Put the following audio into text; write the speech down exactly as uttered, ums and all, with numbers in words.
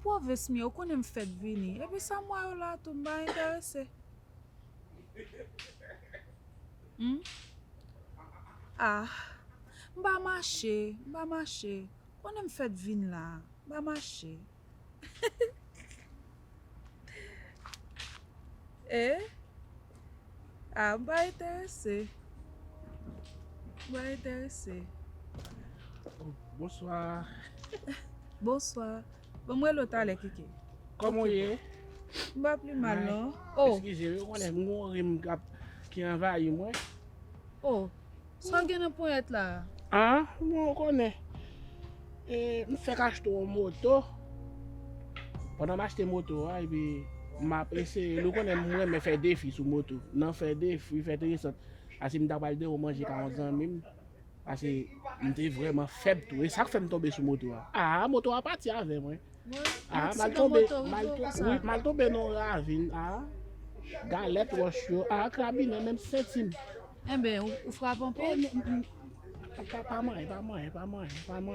pwovens m ye, ou konnen m fèk vini. Epi sa m wè yo la tou, m pa enterese. Hmm? Ah, m pa mache, m pa mache. Konnen m fèk vin la, m pa mache. Eh? Ah, m pa enterese. M pa enterese. Bonswa. Bonswa. Bon, m rele w talè, Kiki. Kòman w ye? M pa pi mal, non. Oh, Eskize, ou konnen m gon rim k ap, ki anvayi mwen. Oh, sa w gen nan ponyèt la a? Ah, bon, ou konnen. E, m fèk achte yon moto. Pandan m achte moto a, epi m ap eseye. Ou konnen m renmen fè defi sou moto. Nan fè defi, fè tresant. Paske m ta pral dewo manje ka yon zanmi m. Paske m te vrèman fèb tou. E sa k fè m tonbe sou moto a. Ah, moto a pati avè mwen. Ah, m al tonbe, m al to-, wi, m al tonbe nan yon ravin. Ah, galèt wòch yo. Ah, krabinen menm senti m. Enben, ou, ou frape Oh, anpil? non, mm, pa, pa manyen, pa manyen, pa manyen, pa manyen.